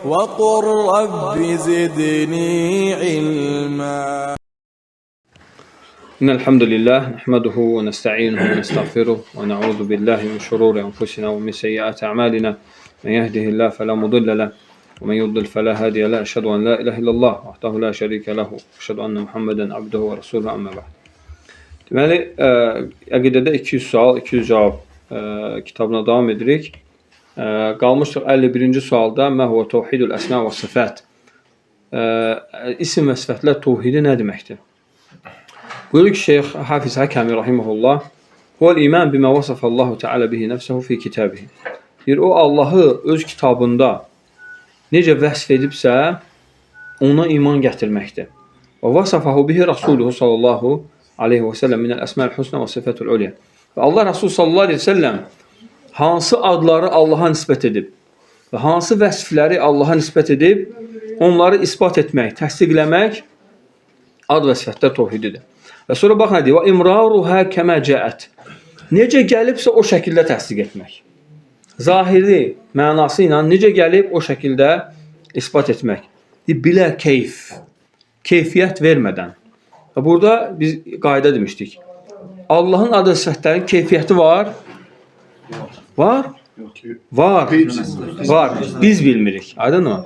وقل رب زدني علما. إن الحمد لله نحمده ونستعينه ونستغفره ونعوذ بالله من شرور أنفسنا ومن سيئات أعمالنا، من يهده الله فلا مضل له ومن يضلل فلا هادي له، أشهد أن لا إله إلا الله وحده لا شريك له، أشهد أن محمدا عبده ورسوله، أما بعد. Deməli, əqidədə 200 sual, 200 cavab kitabına davam edirik. Qalmışdıq 51-ci sualda: Mə huvə təvhidul əsma və sifət. İsim və sifətlər təvhidi nə deməkdir? Buyurur ki, Şeyx Hafiz Həkəmi rahimehullah: "Huvel iman bima vasafallahu Teala bihi nefsehu fi kitabihi." Deyir, o Allahı öz kitabında necə vəsf edibsə, ona iman gətirməkdir. Və vasafahu bihi Rasuluhu sallallahu aleyhi və səlləm minəl əsməl husna və sıfatul ulya. Və Allah Resulü sallallahu aleyhi və səlləm hansı adları Allaha nisbət edib və hansı vəsfləri Allaha nisbət edib, onları isbat etmək, təsdiqləmək ad və sifətlər təvhididir. Və sonra bax nə deyir? Və imraruha kəmə cəət. Necə gəlibsə o şəkildə təsdiq etmək. Zahiri mənası ilə necə gəlib o şəkildə isbat etmək. Deyir, bilə keyf. Keyfiyyət vermədən. Və burada biz qayda demişdik. Allahın adı və sifətlərinin keyfiyyəti var. Var. Var. Var. Biz bilmirik. Aydın mı?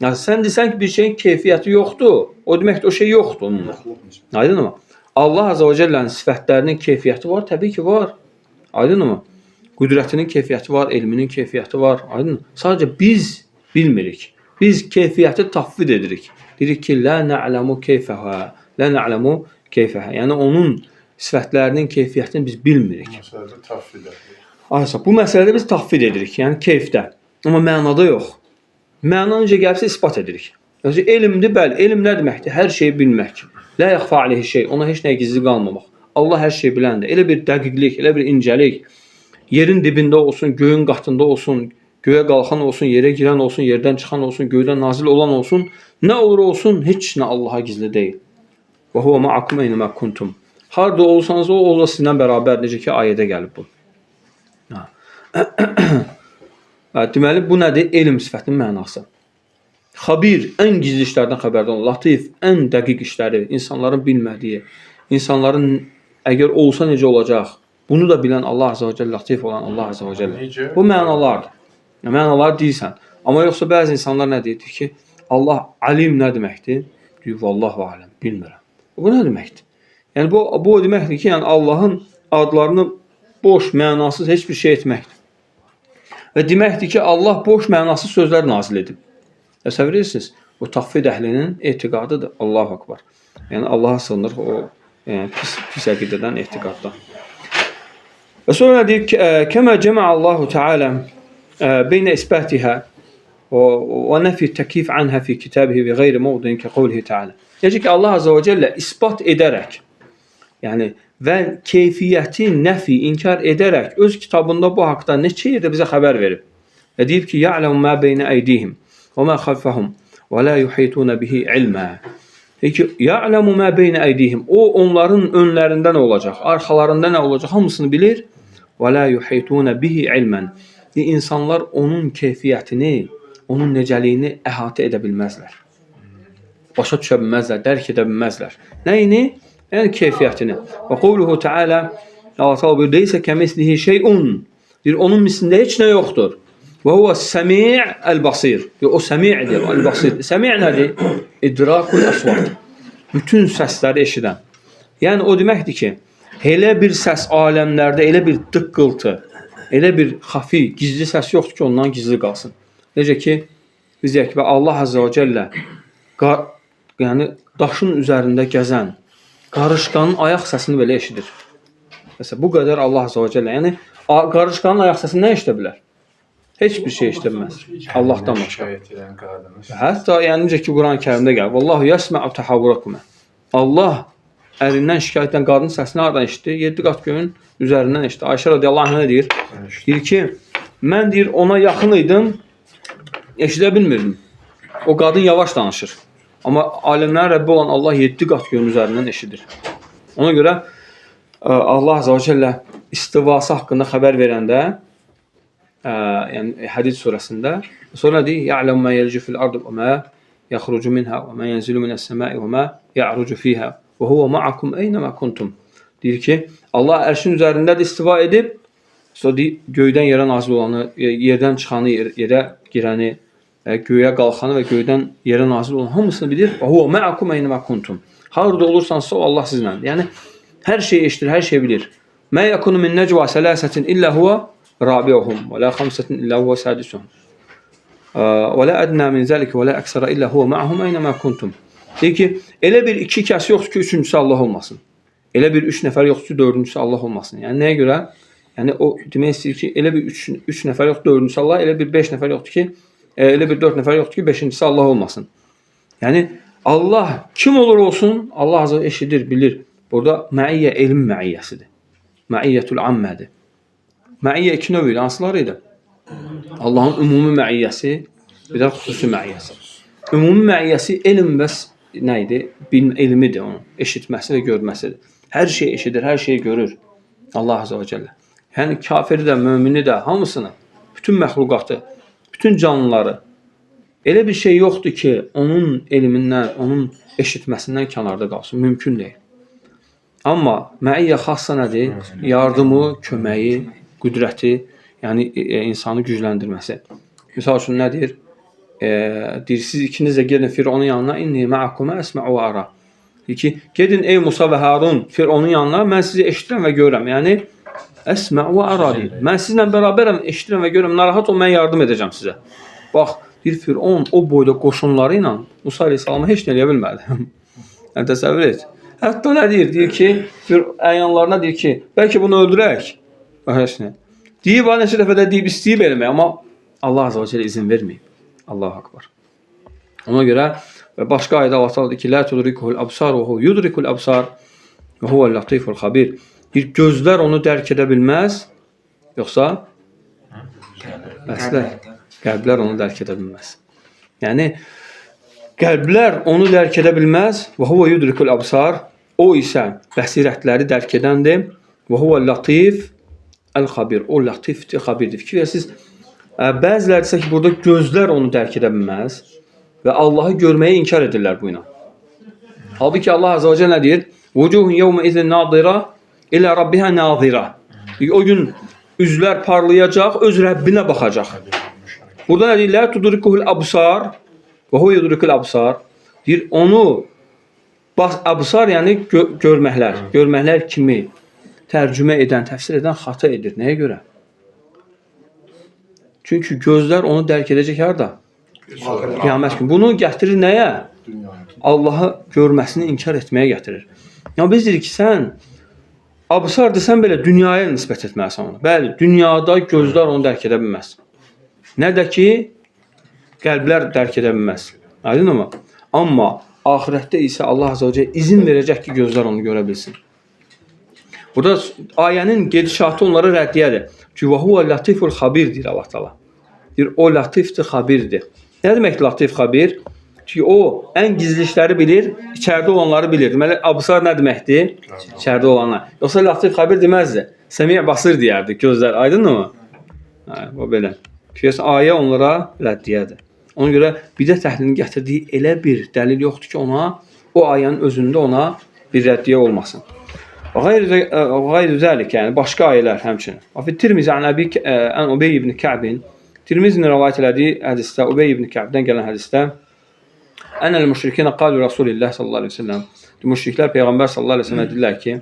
Yəni sən desən ki, bir şeyin keyfiyyəti yoxdur, o deməkdir o şey yoxdur onunla. Aydın mı? Allah Azza və Cəllənin sifətlərinin keyfiyyəti var, təbii ki var. Aydın mı? Qüdrətinin keyfiyyəti var, elminin keyfiyyəti var. Aydın mı? Sadəcə biz bilmirik. Biz keyfiyyəti tafvid edirik. Deyirik ki, la na'lamu keyfəha, la na'lamu keyfəha. Yəni onun sifətlərinin keyfiyyətini biz bilmirik. Məsələdə tafvid edirik. Aysa, bu məsələdə biz tafvid edirik, yəni keyfdə. Amma mənada yox. Məna necə gəlibsə isbat edirik. Özü elmdir, bəli, elm nə deməkdir? Hər şeyi bilmək. La yaxfa aleyhi şey, ona heç nə gizli qalmamaq. Allah hər şeyi biləndir. Elə bir dəqiqlik, elə bir incəlik. Yerin dibində olsun, göyün qatında olsun, göyə qalxan olsun, yerə girən olsun, yerdən çıxan olsun, göydən nazil olan olsun, nə olur olsun, heç nə Allaha gizli deyil. Və huve ma'akum eynəmə kuntum. Harda olsanız o da sizinlə bərabər, necə ki ayədə gəlib bu. Ha. Deməli bu nədir? Elm sifətinin mənası. Xabir, ən gizli işlərdən xəbərdar olan, latif, ən dəqiq işləri, insanların bilmədiyi, insanların əgər olsa necə olacaq, bunu da bilən Allah Azza və Cəllə, latif olan Allah Azza və Cəllə. Necə? Bu mənalardır. Yəni, mənalar deyirsən. Amma yoxsa bəzi insanlar nə deyir? Deyir ki, Allah alim nə deməkdir? Deyir, vallahu aləm, bilmirəm. Bu nə deməkdir? Yəni bu o deməkdir ki, yəni Allahın adlarını boş, mənasız heç bir şey etməkdir. Və deməkdir ki, Allah boş, mənasız sözlər nazil edib. Təsəvvür edirsiniz? Bu tafvid əhlinin etiqadıdır. Allahu akbar. Yəni Allaha sığınır o yəni, pis pis əqidədən, etiqaddan. Və sonra nə deyir ki, kəmə cəmə Allahu Teala beynə isbatihə və nəfi təkyif anha fi kitabihi və qeyri mövdin ki qovlihi Teala. Necə ki Allah Azza və Cəllə isbat edərək, yəni və keyfiyyəti nəfi, inkar edərək öz kitabında bu haqda neçə yerdə bizə xəbər verib. Və deyib ki, ya'lemu ma beyne eydihim və ma xalfahum və la yuhituna bihi ilma. Deyir ki, ya'lemu ma beyne eydihim. O onların önlərində nə olacaq, arxalarında nə olacaq, hamısını bilir. Və la yuhituna bihi ilmen. Deyir, insanlar onun keyfiyyətini, onun necəliyini əhatə edə bilməzlər. Başa düşə bilməzlər, dərk edə bilməzlər. Nəyini? Yəni keyfiyyətini. Və qovluhu Teala, Allah Teala buyurur, leysə kəmislihi şey'un. Deyir, onun mislində heç nə yoxdur. Və huve səmi' el-basir. Deyir, o səmi'dir, el-basir. Səmi' nədir? İdrakul əsvat. Bütün səsləri eşidən. Yəni o deməkdir ki, elə bir səs aləmlərdə, elə bir dıqqıltı, elə bir xafi, gizli səs yoxdur ki, ondan gizli qalsın. Necə ki, biz deyək ki, Allah Azza və Cəllə yəni daşın üzərində gəzən qarışqanın ayaq səsini belə eşidir. Məsələn, bu qədər Allah Azza və Cəllə, yəni qarışqanın ayaq səsini nə eşidə bilər? Heç bir şey eşidə bilməz. Allahdan başqa. Şikayət edən qadını. Hətta yəni necə ki Quran-ı Kərimdə gəlir. Vallahu yesma'u tahavvurakum. Allah ərindən şikayət edən qadının səsini hardan eşitdi? 7 qat göyün üzərindən eşitdi. Ayşə radiyallahu anhə nə deyir? Deyir ki, mən deyir ona yaxın idim, eşidə bilmirdim. O qadın yavaş danışır. Amma aləmlərin Rəbbi olan Allah 7 qat göyün üzərindən eşidir. Ona görə Allah Azza və Cəllə istivası haqqında xəbər verəndə Yəni Hədid surəsində. Sonra deyir: "Ya'lemu ma yelcu fil ardı və ma yaxrucu minha və ma yenzilu mine's-sema'i və ma ya'rucu fiha və huve ma'akum eynema kuntum." Deyir ki, Allah ərşin üzərindədir, istiva edib. Sonra deyir, göydən yerə nazil olanı, yerdən çıxanı, yerə girəni, göyə qalxanı və göydən yerə nazil olan hamısını bilir. Və huve ma'akum eynema kuntum. Harada olursansa o Allah sizinlədir. Yəni hər şeyi eşidir, hər şeyi bilir. Mə yekunu min necva sələsətin illə huve rabi'uhum və la xamsətin illə huve sadisuhum. Və la ədnə min zəlikə və la əksərə illə huve ma'hum eynəmə kuntum. Deyir ki, elə bir iki kəs yoxdur ki, üçüncüsü Allah olmasın. Elə bir üç nəfər yoxdur ki, dördüncüsü Allah olmasın. Yəni nəyə görə? Yəni o demək istəyir ki, elə bir üç nəfər yoxdur, dördüncüsü Allah, elə bir beş nəfər yoxdur ki, elə bir dörd nəfər yoxdur ki, beşincisi Allah olmasın. Yəni Allah kim olur olsun, Allah azə eşidir, bilir. Burada məiyyə elm məiyyəsidir. Məiyyətül ammədir. Məiyyə iki növ idi. Hansıları idi? Allahın ümumi məiyyəsi, bir də xüsusi məiyyəsi. Ümumi məiyyəsi elm və nə idi? Elmidir onun. Eşitməsi və görməsidir. Hər şeyi eşidir, hər şeyi görür. Allah azə və cəllə. Yəni kafiri də, mömini də, hamısını, bütün məxluqatı, bütün canlıları elə bir şey yoxdur ki, onun elmindən, onun eşitməsindən kənarda qalsın. Mümkün deyil. Amma məiyyə xassa nədir? Yardımı, köməyi, qüdrəti, yəni insanı gücləndirməsi. Misal üçün nə deyir? Deyir, siz ikiniz də gedin Fironun yanına, inni ma'akum əsma'u və ara. Deyir ki, gedin ey Musa və Harun Fironun yanına, mən sizi eşidirəm və görürəm. Yəni əsma'u və ara deyir. Mən sizinlə bərabərəm, eşidirəm və görürəm. Narahat ol, mən yardım edəcəm sizə. Bax, deyir Firon o boyda qoşunları ilə Musa əleyhissalama heç nə eləyə bilmədi. Yəni təsəvvür et. Hətta nə deyir? Deyir ki, əyanlarına deyir ki, bəlkə bunu öldürək. Bax, heç nə. Deyib, ha, neçə dəfə də deyib, istəyib eləmək, amma Allah azə və cəllə izin verməyib. Allahu akbar. Ona görə və başqa ayədə Allah Taala deyir ki, la tudrikuhul absar və hu yudrikul absar və huvel latiful xabir. Deyir, gözlər onu dərk edə bilməz, yoxsa bəslər, qəlblər onu dərk edə bilməz. Yəni qəlblər onu dərk edə bilməz və huve yudrikul absar. O isə bəsirətləri dərk edəndir. Və huvel latif el-xabir. O latifdir, xabirdir. Fikir verirsiniz, bəziləri desə ki, burada gözlər onu dərk edə bilməz və Allahı görməyi inkar edirlər bu ilə. Halbuki Allah Azze və Celle nə deyir? Vucuhun yevme izin nadira ilə rabbiha nazira. O gün üzlər parlayacaq, öz Rəbbinə baxacaq. Burada nə deyir? La tudrikuhul absar və hu yudrikul absar. Deyir, onu absar yəni görməklər, görməklər kimi tərcümə edən, təfsir edən xata edir. Nəyə görə? Çünki gözlər onu dərk edəcək harada? Qiyamət günü. Bunu gətirir nəyə? Allahı görməsini inkar etməyə gətirir. Yəni biz deyirik ki, sən absar desən belə dünyaya nisbət etməlisən onu. Bəli, dünyada gözlər onu dərk edə bilməz. Nə də ki, qəlblər dərk edə bilməz. Aydınmı? Amma axirətdə isə Allah Azze və Celle izin verəcək ki, gözlər onu görə bilsin. Burada ayənin gedişatı onlara rəddiyyədir. Çünki və huve latiful xabir deyir Allah Taala. Deyir, o latifdir, xabirdir. Nə deməkdir latif, xabir? Çünki o ən gizli işləri bilir, içəridə olanları bilir. Deməli, absar nə deməkdir? İçəridə olanlar. Yoxsa latif, xabir deməzdi. Səmi' basir deyərdi, gözlər. Aydınmı? Hə, bu belə. Çünki ayə onlara rəddiyyədir. Ona görə bidət əhlinin gətirdiyi elə bir dəlil yoxdur ki, ona o ayənin özündə ona bir rəddiyə olmasın. Qeyri zəlik, yəni başqa ayələr həmçinin. Və Tirmizi an Əbi an Ubey ibn Ka'bin Tirmizinin rivayet elədiyi hədisdə, Ubey ibn Ka'bdən gələn hədisdə Ənəl müşrikinə qalu Rasulillah sallallahu əleyhi və səlləm. Müşriklər Peyğəmbər sallallahu əleyhi və səlləm dedilər ki,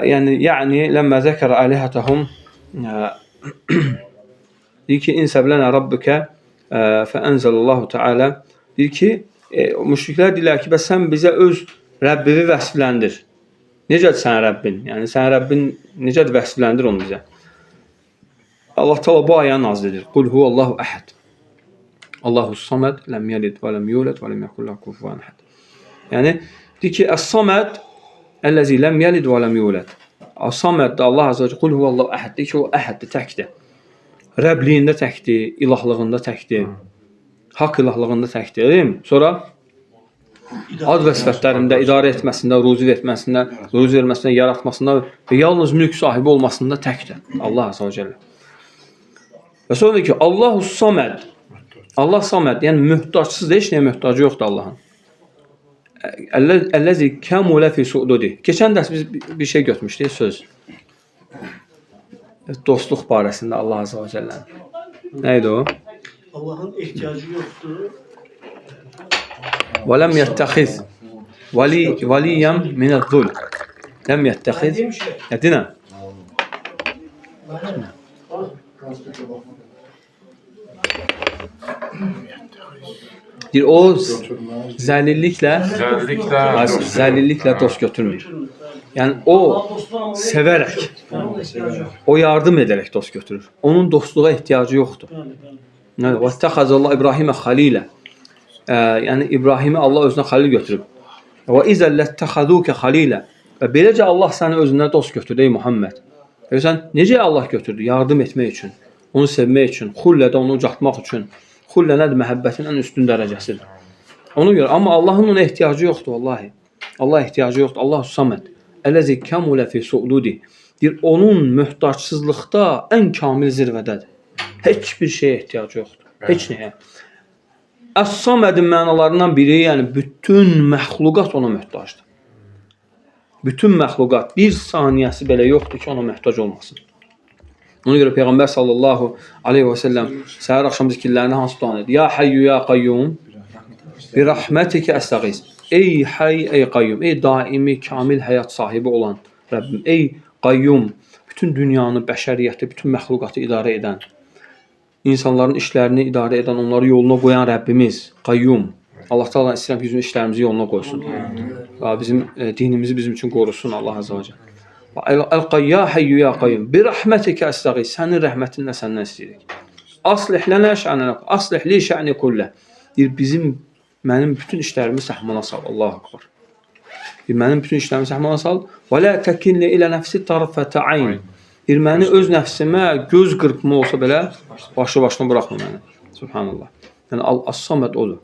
yəni ləmmə zəkərə alihatahum deyir ki, insəb lənə rabbükə fə ənzəlallahu teala deyir ki, müşriklər deyirlər ki, bəs sən bizə öz Rəbbini vəsfləndir. Necədir sənin Rəbbin? Yəni sənin Rəbbin necədir vəsfləndir onu bizə? Allah Teala bu ayəni nazil edir. Qul huvallahu əhəd. Allahu saməd ləm yelid və ləm yulad və ləm yekun lehu kufuven əhəd. Yəni deyir ki, əs-saməd əlləzi ləm yelid və ləm yulad. As-saməd də Allah azza və celle qul huvallahu əhəd deyir ki, o əhəddir, təkdir. Rəbliyində təkdir, ilahlığında təkdir. Haqq ilahlığında təkdir, değil mi? Sonra ad və sifətlərində, idarə etməsində, ruzi verməsində, ruzi verməsində, yaratmasında və yalnız mülk sahibi olmasında təkdir. Allah azza və celle. Və sonra deyir ki, Allahu Saməd. Allah Saməd, yəni möhtacsız, heç nəyə möhtacı yoxdur Allahın. Əlləzi kəmulə fi su'dudi. Keçən dərs biz bir şey götürmüşdük, söz. Dostluq barəsində Allah Azza və Cəllənin. Nə idi o? Allah'ın ihtiyacı yoktur. Və ləm yəttəxiz valiyyən minəz-zul. Ləm yəttəxiz. Ya dinə. Deyir, o zəlilliklə zəlilliklə dost götürmür. Yəni o sevərək, o yardım edərək dost götürür. Onun dostluğa ehtiyacı yoxdur. Yəni vəttəxəzəllah İbrahimə xalilə. Yəni İbrahimi Allah özünə xalil götürüb. Və izə ləttəxəzukə xalilə. Və beləcə Allah səni özünə dost götürdü ey Muhammed. Görürsən, necə Allah götürdü? Yardım etmək üçün, onu sevmək üçün, xullədə onu ucaltmaq üçün. Xullə nədir? Məhəbbətin ən üstün dərəcəsidir. Ona görə, amma Allahın ona ehtiyacı yoxdur vallahi. Allah ehtiyacı yoxdur. Allah Saməd. Ələzi kəmulə fi su'dudi. Deyir, onun möhtacsızlıqda ən kamil zirvədədir. Heç bir şeyə ehtiyacı yoxdur. Heç nəyə. Əs-Samədin mənalarından biri, yəni bütün məxluqat ona möhtacdır. Bütün məxluqat bir saniyəsi belə yoxdur ki, ona möhtac olmasın. Ona görə Peyğəmbər sallallahu aleyhi və səlləm səhər axşam zikirlərində hansı duanı edir? Ya Hayyu ya Qayyum bi rəhmətikə əstəğiz. Ey Hayy, ey Qayyum, ey daimi kamil həyat sahibi olan Rəbbim, ey Qayyum, bütün dünyanı, bəşəriyyəti, bütün məxluqatı idarə edən, insanların işlərini idarə edən, onları yoluna qoyan Rəbbimiz, Qayyum. Allah Teala istəyirəm ki, bizim işlərimizi yoluna qoysun. Bizim dinimizi bizim üçün qorusun Allah Azza və Cəlle. El-Qayya Hayyu ya Qayyum bi rəhmətikə əstəğiz. Sənin rəhmətinlə səndən istəyirik. Aslih lənə şa'nənə, aslih li şa'ni kullə. Deyir, mənim bütün işlərimi səhmana sal. Allahu Akbar. Deyir, mənim bütün işlərimi səhmana sal. Və la təkilni ilə nəfsi tarfətə ayn. Deyir, məni öz nəfsimə göz qırpımı olsa belə başı başına buraxma məni. Subhanallah. Yəni As-Saməd odur.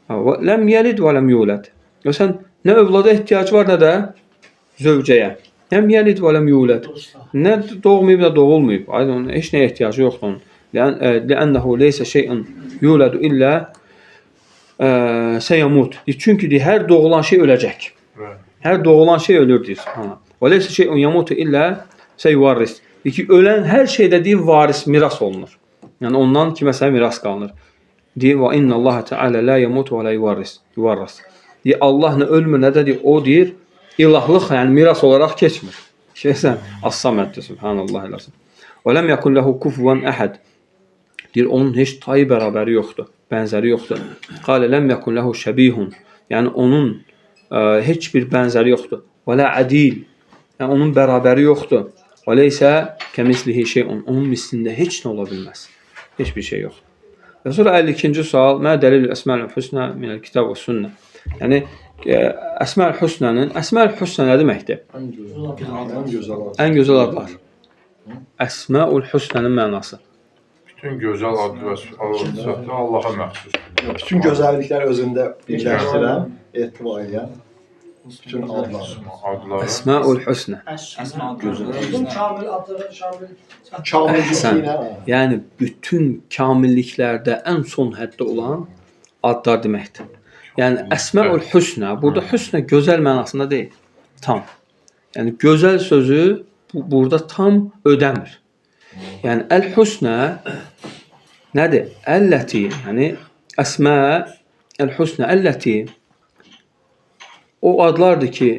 Və ləm yelid və ləm yulad. Sən nə övlada ehtiyacı var, nə də zövcəyə. Ləm yelid və ləm yulad. Nə doğmayıb, nə doğulmayıb. Aydın, onun heç nəyə ehtiyacı yoxdur onun. Lənnəhu leysə şey'un yuladu illə səyamut. Çünki deyir, hər doğulan şey öləcək. Hər doğulan şey ölür deyir. Və leysə şey'un yamutu illə səyuvarris. Deyir ki, ölən hər şeydə deyir, varis, miras olunur. Yəni ondan kiməsə miras qalınır. Deyir, və innallaha teala la yamutu və la yuvarris. Yuvarras. Deyir, Allah nə ölmür, nə də deyir, o deyir, ilahlıq, yəni miras olaraq keçmir. Şeysən, As-Saməddir, subhanallah eləsin. Və ləm yəkun lehu kufuvan əhəd. Deyir, onun heç tayı bərabəri yoxdur, bənzəri yoxdur. Qalə ləm yəkun lehu şəbihun. Yəni onun heç bir bənzəri yoxdur. Və la adil. Yəni onun bərabəri yoxdur. Və leysə kəmislihi şeyun. Onun mislində heç nə ola bilməz. Heç bir şey yoxdur. Və sonra 52-ci sual, mə dəlilü əsməl husnə minəl kitab və sünnə. Yəni Əsməl Husnənin, Əsməl Husnə nə deməkdir? Ən gözəl ad. Ən gözəl adlar. Əsməul Husnənin mənası. Bütün gözəl ad və sıfatlar Allaha məxsusdur. Bütün gözəlliklər özündə birləşdirən, ehtiva edən bütün adlar. Adları. Əsməul Husnə. Bütün kamil adları şamil. Kamilliklə. Yəni bütün kamilliklərdə ən son həddə olan adlar deməkdir. Yəni Əsməul Husnə, burada husnə gözəl mənasında deyil. Tam. Yəni gözəl sözü burada tam ödəmir. Yəni əl-husnə nədir? Əlləti, yəni əsmə əl-husnə əlləti o adlardır ki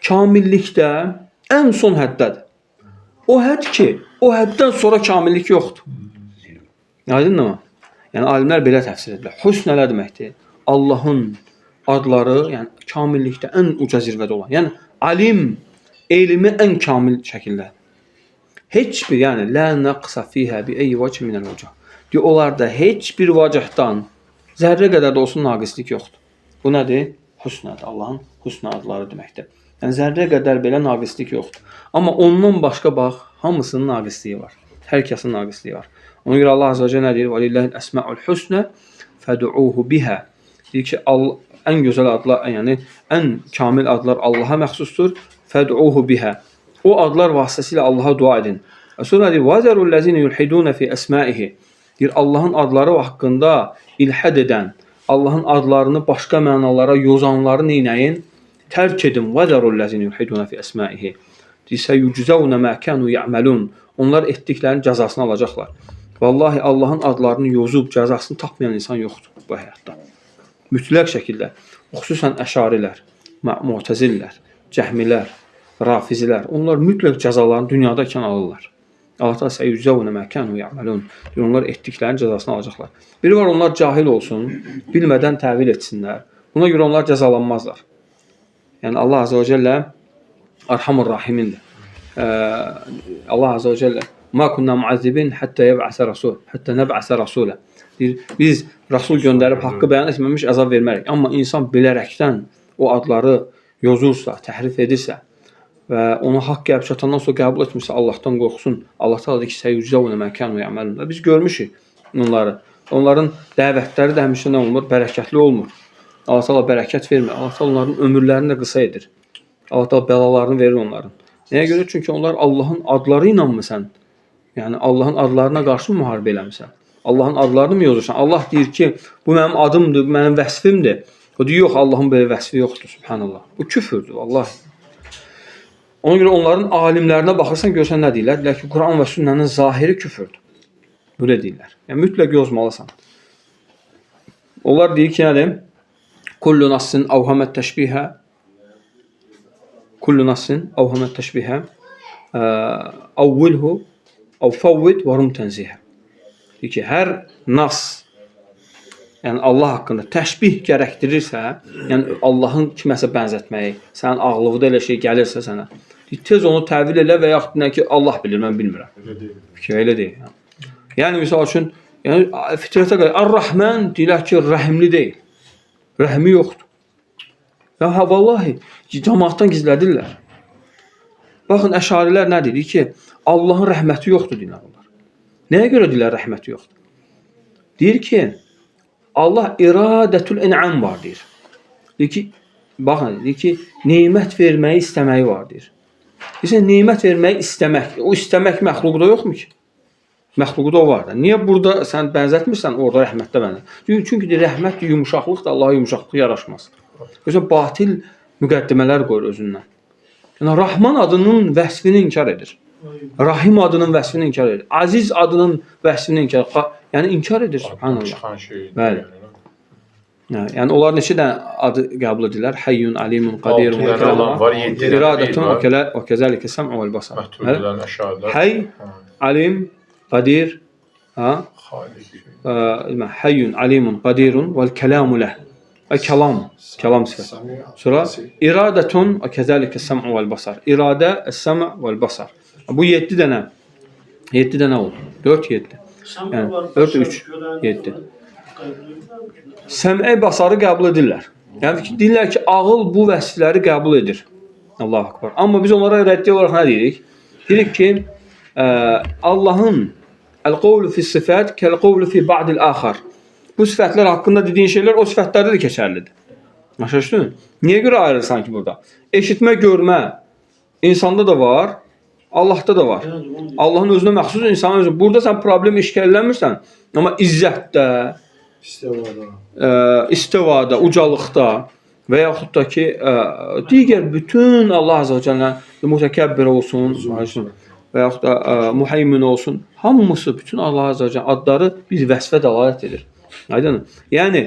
kamillikdə ən son həddədir. O hədd ki, o həddən sonra kamillik yoxdur. Aydınmı? Yəni alimlər belə təfsir edirlər. Husn nə deməkdir? Allahın adları, yəni kamillikdə ən uca zirvədə olan. Yəni alim elmi ən kamil şəkildə. Heç bir, yəni la naqsa fiha bi eyyi vəchin minəl vücuh. Deyir, onlarda heç bir vəcihdən zərrə qədər də olsun naqislik yoxdur. Bu nədir? Husnadır. Allahın husna adları deməkdir. Yəni zərrə qədər belə naqislik yoxdur. Amma ondan başqa bax, hamısının naqisliyi var. Hər kəsin naqisliyi var. Ona görə Allah Azza və Cəllə nə deyir? "Velillahil esmaul husna fəd'uhu biha." Deyir ki, ən gözəl adlar, yəni ən kamil adlar Allaha məxsusdur. Fəd'uhu biha. O adlar vasitəsilə Allaha dua edin. Sonra deyir: "Vəzərul ləzine yulhidun fi əsmaihi." Deyir Allahın adları haqqında ilhad edən, Allahın adlarını başqa mənalara yozanları neynəyin? Tərk edin. Vəzərul ləzine yulhidun fi əsmaihi. Deyir seyuczavne ma kanu ya'malun. Onlar etdiklərinin cəzasını alacaqlar. Vallahi Allahın adlarını yozub cəzasını tapmayan insan yoxdur bu həyatda. Mütləq şəkildə, xüsusən əşarilər, mu'təzillər, cəhmilər, rafizilər, onlar mütləq cəzalarını dünyada ikən alırlar. Allah Teala seyuczavne ma kanu ya'malun. Deyir, onlar etdiklərinin cəzasını alacaqlar. Biri var onlar cahil olsun, bilmədən təvil etsinlər. Buna görə onlar cəzalanmazlar. Yəni Allah Azza və Cəllə Arhamur Rahimindir. Allah Azza və Cəllə ma kunna muazzibin hatta yeb'ase rasul, hatta neb'ase rasula. Deyir, biz rasul göndərib haqqı bəyan etməmiş əzab vermərik. Amma insan bilərəkdən o adları yozursa, təhrif edirsə və ona haqq gəlib çatandan sonra qəbul etmirsə Allahdan qorxsun. Allah Teala deyir ki, seyuczavne ma kanu ya'malun. Və biz görmüşük onları. Onların dəvətləri də həmişə nə olmur? Bərəkətli olmur. Allah Teala bərəkət vermir. Allah Teala onların ömürlərini də qısa edir. Allah Teala bəlalarını verir onların. Nəyə görə? Çünki onlar Allahın adları ilə mı sən? Yəni Allahın adlarına qarşı mı müharibə eləmisən? Allahın adlarını mı yozursan? Allah deyir ki, bu mənim adımdır, bu mənim vəsfimdir. O deyir, yox, Allahın belə vəsfi yoxdur, subhanallah. Bu küfürdür, vallahi. Ona görə onların alimlərinə baxırsan, görsən nə deyirlər? Deyirlər ki, Quran və sünnənin zahiri küfürdür. Belə deyirlər. Yəni mütləq yozmalısan. Onlar deyir ki, nədir? Kullu nassin avhamət təşbihə Kullu nassin avhamət təşbihə avvilhu av favvid və rum tənzihə. Deyir ki, hər nas, yəni Allah haqqında təşbih gərəkdirirsə, yəni Allahın kiməsə bənzətməyi, sənin ağlında elə şey gəlirsə sənə, deyir, tez onu təvil elə və yaxud nə ki, Allah bilir, mən bilmirəm. Fikir elə deyil. Yəni misal üçün, yəni fitrətə görə Ar-Rahman deyirlər ki, rəhimli deyil. Rəhmi yoxdur. Ya ha vallahi cəmaatdan gizlədirlər. Baxın əşarilər nə deyir ki, Allahın rəhməti yoxdur deyirlər onlar. Nəyə görə deyirlər rəhməti yoxdur? Deyir ki, Allah iradətül in'am var deyir. Deyir ki, baxın, deyir ki, nemət verməyi istəməyi var deyir. Deyirsən, nemət verməyi istəmək, o istəmək məxluqda yoxmu ki? Məxluqda o var da. Niyə burada sən bənzətmirsən, orada rəhmətdə bənzət? Çünki deyir, rəhmət yumşaqlıq da Allaha yumşaqlıq yaraşmaz. Özə batil müqəddimələr qoyur özündən. Yəni Rahman adının vəsfini inkar edir. Rahim adının vəsfini inkar edir. Aziz adının vəsfini inkar edir. Yəni inkar edir subhanallah. Çıxan şey. Bəli. Yəni onlar neçə dənə adı qəbul edirlər? Hayyun, Alimun, Qadirun, Altı dənə olan var, yeddi dənə İradətun deyil və kəzəlikə səm'u vəl basar. Mətrudilərin, əşarilər. Hayy, Alim, Qadir, ha? Xaliq. Hayyun, Alimun, Qadirun vəl kəlamu ləh. Və kəlam, kəlam sifəti. Sonra iradətun və kəzəlikə səm'u vəl basar. İradə, səm' vəl basar. Bu 7 dənə. 7 dənə oldu. 4 7. Yəni 4 3 7. Səm'i basarı qəbul edirlər. Yəni ki, deyirlər ki, ağıl bu vəsfləri qəbul edir. Allahu akbar. Amma biz onlara rəddi olaraq nə deyirik? Deyirik ki, Allahın el-qovlu fi sifat kəl-qovlu fi ba'dil axar. Bu sifətlər haqqında dediyin şeylər o sifətlərdə də keçərlidir. Başa düşdün? Niyə görə ayırırsan ki burada? Eşitmə, görmə insanda da var, Allahda da var. Allahın özünə məxsus, insanın özünə. Burada sən problem işgəllənmirsən, amma izzətdə, istivada, ucalıqda və yaxud da ki, digər bütün Allah Azza və Cəllə mütəkəbbir olsun, və yaxud da muheymin olsun, hamısı bütün Allah Azza və Cəllə adları bir vəsfə dəlalət edir. Aydın? Yəni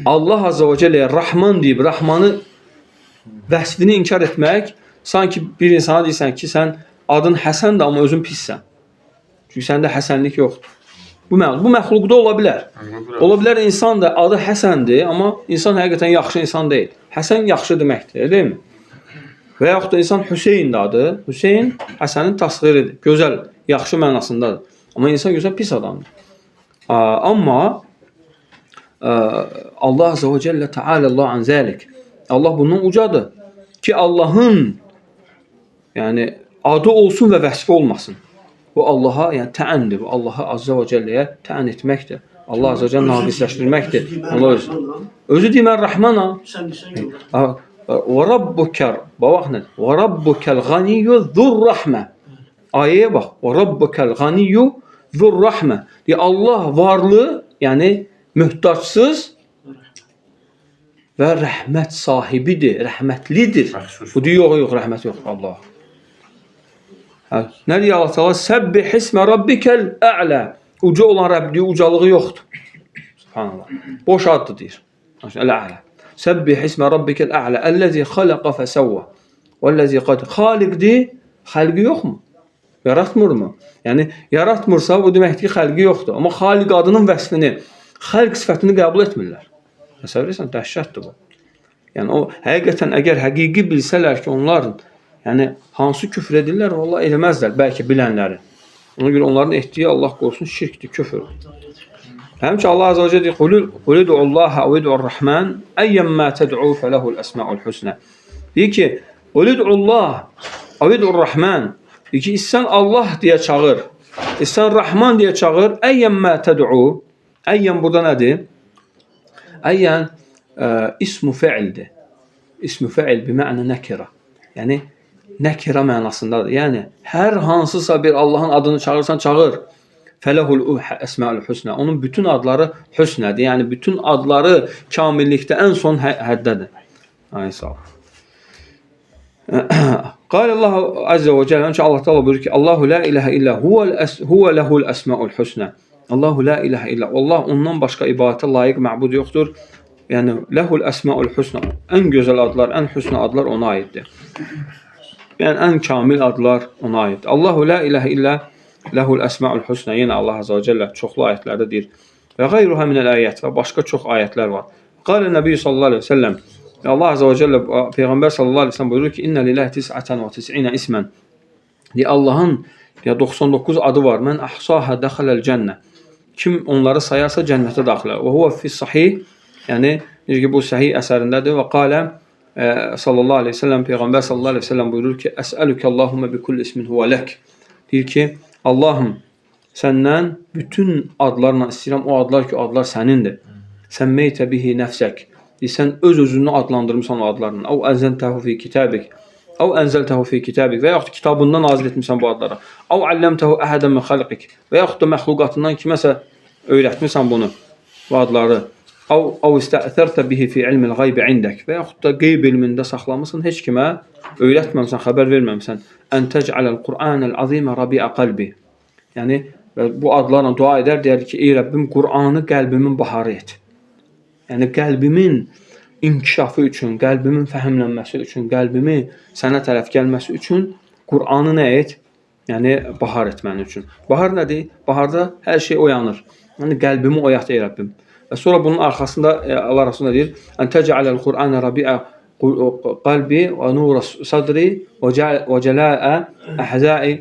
Allah Azza və Cəlləyə Rahman deyib, Rahmanı vəsfini inkar etmək sanki bir insana deyirsən ki, sən adın Həsəndir, amma özün pissən. Çünki səndə həsənlik yoxdur. Bu məxluqda ola bilər. Ola bilər insan da adı Həsəndir, amma insan həqiqətən yaxşı insan deyil. Həsən yaxşı deməkdir, elə deyilmi? Və yaxud da insan Hüseyn də adı. Hüseyn Həsənin təsğiridir. Gözəl, yaxşı mənasındadır. Amma insan gözəl pis adamdır. Amma Allah Azza və Cəllə Teala Allah an zəlik. Allah bundan ucadır ki, Allahın yəni adı olsun və vəsfi olmasın. Bu Allaha yəni təəndir. Bu Allaha Azza və Cəlləyə təən etməkdir. Allah Azza və Cəllə naqisləşdirməkdir. Allah özü. Özü deyir mən Rəhmanam. Sən desən yox. Və rabbuka, bax nə? Və rabbukel ganiyyu zur rahmə. Ayəyə bax. Və rabbukel ganiyyu zur-rahme. Deyir Allah varlı, yəni möhtacsız və rəhmət sahibidir, rəhmətlidir. Məxsus. Bu deyir yox, yox, rəhmət yoxdur Allah. Hə, nə deyir Allah Teala? Səbbih ismə rabbikel ə'lə. Uca olan Rəbb deyir, ucalığı yoxdur. Subhanallah. Boş addır deyir. Əl-ə'lə. Səbbih ismə rabbikel ə'lə. Əlləzi xaləqə fəsəvvə. Vəllazi qad xaliqdir. Xəlqi yoxmu? Yaratmırmı? Yəni yaratmırsa bu deməkdir ki, xəlqi yoxdur. Amma xaliq adının vəsfini, xəlq sifətini qəbul etmirlər. Təsəvvür edirsən, dəhşətdir bu. Yəni o həqiqətən əgər həqiqi bilsələr ki, onlar yəni hansı küfr edirlər, vallahi eləməzlər bəlkə bilənləri. Ona görə onların etdiyi Allah qorusun şirkdir, küfrdür. Həmçinin Allah azza və cəllə deyir: "Qul ud'ullaha və ud'ur-Rahman, ayyamma ted'u felehul esmaul husna." Deyir ki, "Qul ud'ullah və ud'ur-Rahman." Deyir ki, istən Allah deyə çağır, istən Rahman deyə çağır, ayyamma ted'u. Əyyəm burada nədir? Əyyən ismu fi'ildir. İsmu fi'il bi məna nəkirə. Yəni nəkirə mənasındadır. Yəni hər hansısa bir Allahın adını çağırsan çağır. Fələhul əsmaul husna. Onun bütün adları hüsnədir. Yəni bütün adları kamillikdə ən son həddədir. Ay sağ ol. Qal Allah azza və cəllə, həmçinin Allah Teala buyurur ki, Allahu la ilahe illa huve lehul esmaul husna. Allahu la ilahe illa. Allah ondan başqa ibadətə layiq məbud yoxdur. Yəni lehul esmaul husna. Ən gözəl adlar, ən hüsna adlar ona aiddir. Yəni ən kamil adlar ona aiddir. Allahu la ilahe illa lehul esmaul husna. Yenə Allah azza və cəllə çoxlu ayətlərdə deyir. Və qeyruha minəl ayət və başqa çox ayətlər var. Qala Nəbi sallallahu əleyhi və səlləm. Allah azza və cəllə Peyğəmbər sallallahu əleyhi və səlləm buyurur ki, innə lillahi tis'atan və tis'inə ismən. Deyir Allahın ya 99 adı var. Mən ahsaha dəxələl cənnə. Kim onları sayarsa cənnətə daxil olar. Və huve fi sahih, yəni necə ki bu sahih əsərindədir və qalə sallallahu əleyhi və səlləm Peyğəmbər sallallahu əleyhi və səlləm buyurur ki, əsəlükə Allahumma bi kulli ismin huve lək. Deyir ki, Allahım səndən bütün adlarla istəyirəm o adlar ki, o adlar sənindir. Səmmeytə bihi nəfsək. Deyir, sən öz özünü adlandırmısan o adlarla. Əv ənzəltəhu fi kitabik. Əv ənzəltəhu fi kitabik və yaxud kitabından nazil etmisən bu adlara. Əv allamtəhu əhadən min xalqik və yaxud da məxluqatından kiməsə öyrətmisən bunu, bu adları. Əv istə'thərtə bihi fi ilmil qaybi indək və yaxud da qeyb elmində saxlamısan, heç kimə öyrətməmisən, xəbər verməmisən. Ən tec'aləl Qur'anəl azimə rabi'a qalbi. Yəni bu adlarla dua edər, deyər ki, ey Rəbbim, Qur'anı qəlbimin baharı et. Yəni qəlbimin inkişafı üçün, qəlbimin fəhmlənməsi üçün, qəlbimi sənə tərəf gəlməsi üçün Qur'anı nə et? Yəni bahar et mənim üçün. Bahar nədir? Baharda hər şey oyanır. Yəni qəlbimi oyat ey Rəbbim. Və sonra bunun arxasında Allah Rasulü deyir: "Ən tec'alel Qur'ana rabi'a qalbi və nura sadri və cəlaa əhzai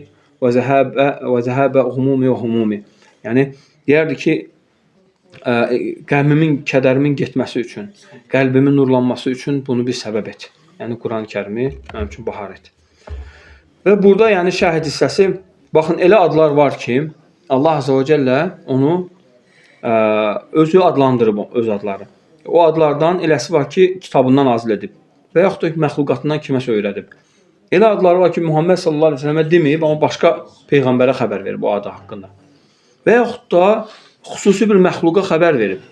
və zəhaba humumi və humumi." Yəni deyərdi ki, qəmimin, kədərimin getməsi üçün, qəlbimin nurlanması üçün bunu bir səbəb et. Yəni Quran-ı Kərimi mənim üçün bahar et. Və burada yəni şahid hissəsi, baxın elə adlar var ki, Allah azza və cəllə onu özü adlandırıb öz adları. O adlardan eləsi var ki, kitabından nazil edib və yaxud da məxluqatından kiməsə öyrədib. Elə adları var ki, Muhammed sallallahu əleyhi və səlləmə deməyib, amma başqa peyğəmbərə xəbər verib o adı haqqında. Və yaxud da xüsusi bir məxluqa xəbər verib.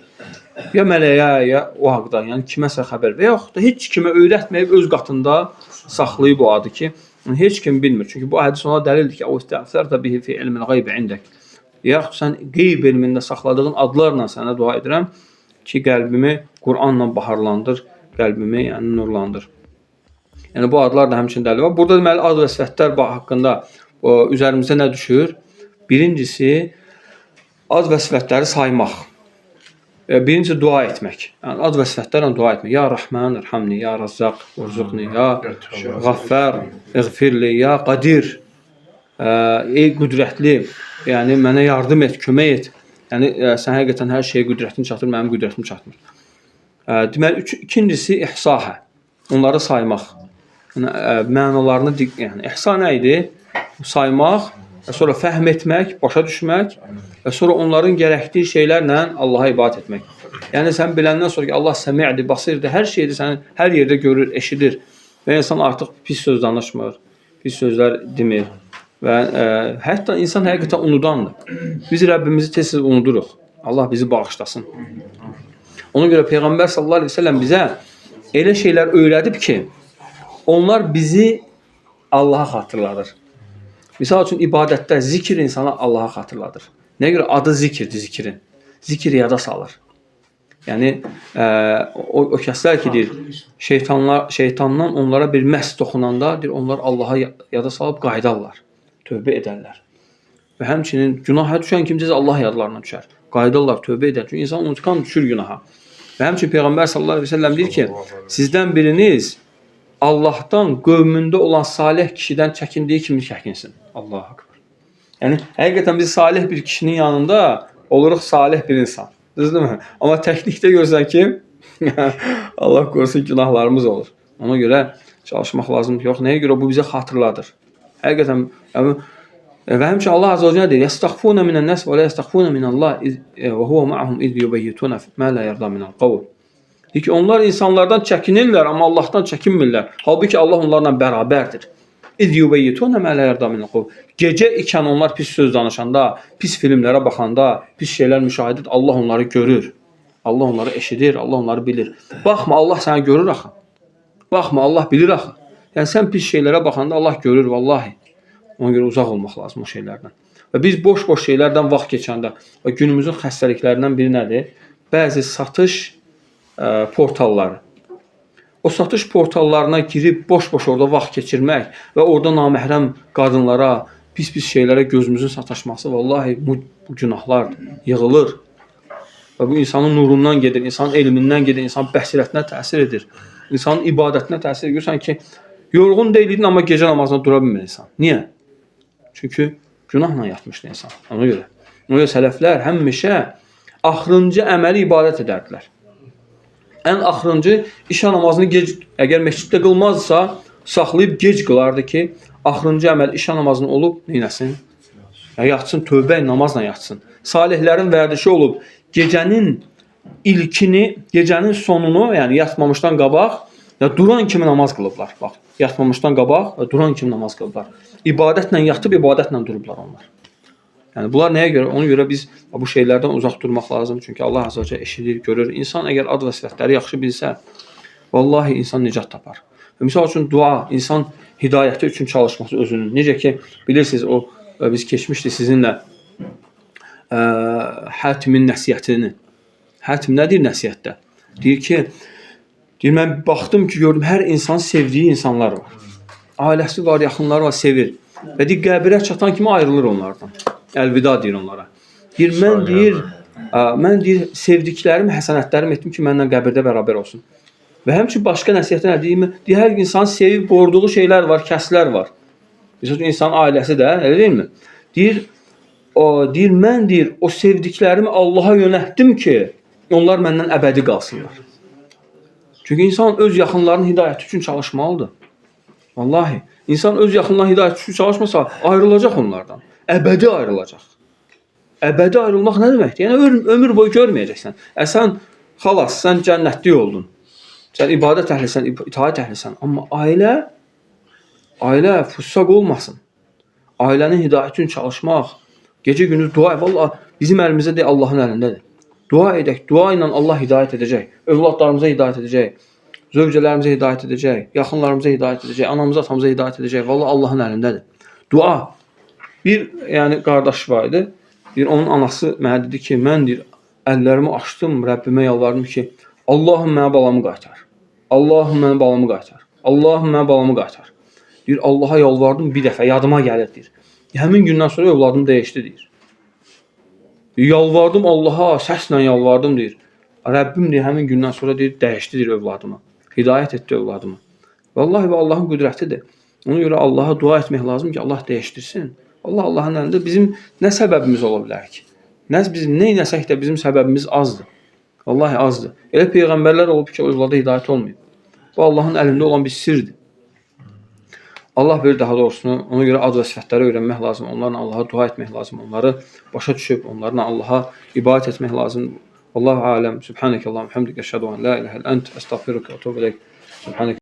Ya mələyə, ya o haqda, yəni kiməsə xəbər və yaxud da heç kimə öyrətməyib öz qatında saxlayıb o adı ki, heç kim bilmir. Çünki bu hədis ona dəlildir ki, o istəfsərtə bihi fi ilmil qaybi indək. Yaxud sən qeyb elmində saxladığın adlarla sənə dua edirəm ki, qəlbimi Qur'anla baharlandır, qəlbimi yəni nurlandır. Yəni bu adlar da həmçinin dəlil var. Burada deməli ad və sifətlər haqqında üzərimizə nə düşür? Birincisi ad və sifətləri saymaq. Birincisi dua etmək. Yəni ad və sifətlərlə dua etmək. Ya Rahman, irhamni, ya Razzaq, urzuqni, ya Ghaffar, iğfirli, ya Qadir. Ey qüdrətli, yəni mənə yardım et, kömək et. Yəni sən həqiqətən hər şeyə qüdrətin çatır, mənim qüdrətim çatmır. Deməli ikincisi ihsahə. Onları saymaq. Yəni mənalarını yəni ihsa nə idi? Saymaq, və sonra fəhm etmək, başa düşmək və sonra onların gərəkdiyi şeylərlə Allaha ibadət etmək. Yəni sən biləndən sonra ki, Allah səmi'dir, basirdir, hər şeydir, səni hər yerdə görür, eşidir və insan artıq pis söz danışmır, pis sözlər demir. Və hətta insan həqiqətən unudandır. Biz Rəbbimizi tez-tez unuduruq. Allah bizi bağışlasın. Ona görə Peyğəmbər sallallahu əleyhi və səlləm bizə elə şeylər öyrədib ki, onlar bizi Allaha xatırladır. Misal üçün ibadətdə zikr insana Allaha xatırladır. Nəyə görə adı zikirdir zikrin? Zikir yada salır. Yəni o kəslər ki deyir, şeytandan onlara bir məs toxunanda deyir, onlar Allaha yada salıb qayıdarlar, tövbə edərlər. Və həmçinin günaha düşən kimsə Allah yadlarına düşər. Qayıdarlar, tövbə edər. Çünki insan unutqan düşür günaha. Və həmçinin Peyğəmbər sallallahu əleyhi və səlləm deyir ki, sizdən biriniz Allahdan qövmündə olan salih kişidən çəkindiyi kimi çəkinsin. Allahu akbar. Yəni həqiqətən biz salih bir kişinin yanında oluruq salih bir insan. Düzdürmü? Amma təklikdə görsən ki, Allah qorusun günahlarımız olur. Ona görə çalışmaq lazımdır. Yox, nəyə görə bu bizə xatırladır. Həqiqətən yəni, və həmçinin Allah azza və cəllə deyir: "Yəstəxfuna minən-nas və la yəstəxfuna minəllah və huve ma'ahum iz yubeyyituna ma la yerda minəl qawl." Deyir ki, onlar insanlardan çəkinirlər, amma Allahdan çəkinmirlər. Halbuki Allah onlarla bərabərdir. İz yubeyyituna ma la yerda minəl qawl. Gecə ikən onlar pis söz danışanda, pis filmlərə baxanda, pis şeylər müşahidə edir, Allah onları görür. Allah onları eşidir, Allah onları bilir. Baxma, Allah səni görür axı. Baxma, Allah bilir axı. Yəni sən pis şeylərə baxanda Allah görür vallahi. Ona görə uzaq olmaq lazım o şeylərdən. Və biz boş-boş şeylərdən vaxt keçəndə və günümüzün xəstəliklərindən biri nədir? Bəzi satış portalları. O satış portallarına girib boş-boş orada vaxt keçirmək və orada naməhrəm qadınlara, pis-pis şeylərə gözümüzün sataşması vallahi bu günahlardır. Yığılır. Və bu insanın nurundan gedir, insanın elmindən gedir, insanın bəsirətinə təsir edir. İnsanın ibadətinə təsir edir. Görürsən ki, yorğun deyildin, amma gecə namazına dura bilmir insan. Niyə? Çünki günahla yatmışdı insan. Ona görə. Ona görə sələflər həmişə axırıncı əməli ibadət edərdilər. Ən axırıncı işə namazını gec, əgər məsciddə qılmazsa, saxlayıb gec qılardı ki, axırıncı əməl işə namazını olub, neynəsin? Ya yatsın, tövbə namazla yatsın. Salihlərin vərdişi olub, gecənin ilkini, gecənin sonunu, yəni yatmamışdan qabaq, ya duran kimi namaz qılıblar. Bax, yatmamışdan qabaq və duran kimi namaz qılıblar. İbadətlə yatıb, ibadətlə durublar onlar. Yəni bunlar nəyə görə? Ona görə biz bu şeylərdən uzaq durmaq lazım. Çünki Allah azza və cəllə eşidir, görür. İnsan əgər ad və sifətləri yaxşı bilsə, vallahi insan nicat tapar. Və misal üçün dua, insan hidayəti üçün çalışması özünün. Necə ki, bilirsiniz o biz keçmişdik sizinlə Hətimin nəsihətini. Hətim nə deyir nəsihətdə? Deyir ki, deyir mən baxdım ki, gördüm hər insan sevdiyi insanlar var. Ailəsi var, yaxınları var, sevir. Və deyir qəbrə çatan kimi ayrılır onlardan. Əlvida deyir onlara. Deyir mən deyir, mən deyir sevdiklərim, həsənətlərim etdim ki, mənlə qəbirdə bərabər olsun. Və həmçinin başqa nəsihətdə nə deyim? Deyir hər insan sevib qoruduğu şeylər var, kəslər var. Məsəl üçün insanın ailəsi də, elə deyilmi? Deyir, o deyir mən deyir o sevdiklərimi Allaha yönəltdim ki, onlar məndən əbədi qalsınlar. Çünki insan öz yaxınlarının hidayəti üçün çalışmalıdır. Vallahi, insan öz yaxınlarının hidayəti üçün çalışmasa ayrılacaq onlardan. Əbədi ayrılacaq. Əbədi ayrılmaq nə deməkdir? Yəni ömür boyu görməyəcəksən. Sən xalas, sən cənnətlik oldun. Sən ibadət əhlisən, itaət əhlisən. Amma ailə füssaq olmasın. Ailənin hidayəti üçün çalışmaq, gecə gündüz dua, vallahi bizim əlimizdə deyil, Allahın əlindədir. Dua edək, dua ilə Allah hidayət edəcək. Övladlarımıza hidayət edəcək. Zövcələrimizə hidayət edəcək, yaxınlarımıza hidayət edəcək, anamıza, atamıza hidayət edəcək. Vallahi Allahın əlindədir. Dua. Bir, yəni qardaş var idi. Bir onun anası mənə dedi ki, mən deyir, əllərimi açdım, Rəbbimə yalvardım ki, Allahım mənə balamı qaytar. Allahım mənə balamı qaytar. Allahım mənə balamı qaytar. Deyir, Allaha yalvardım bir dəfə, yadıma gəlir deyir. Həmin gündən sonra övladım dəyişdi deyir. Yalvardım Allaha, səslə yalvardım deyir. Rəbbim deyir, həmin gündən sonra deyir, dəyişdi deyir övladımı. Hidayət etdi övladımı. Vallahi və Allahın qüdrətidir. Ona görə Allaha dua etmək lazım ki, Allah dəyişdirsin. Allah Allahın əlində bizim nə səbəbimiz ola bilər ki? Nə biz nə eləsək də bizim səbəbimiz azdır. Vallahi azdır. Elə peyğəmbərlər olub ki, övlada hidayət olmayıb. Bu Allahın əlində olan bir sirdir. Allah bilir daha doğrusunu. Ona görə ad və sifətləri öyrənmək lazım. Onlarla Allaha dua etmək lazım. Onları başa düşüb onlarla Allaha ibadət etmək lazım. Allahu aləm. Subhanəkə Allahumma hamdika əşhədu en la ilahe illə ent əstəğfiruke və etûbü ileyk. Subhanəkə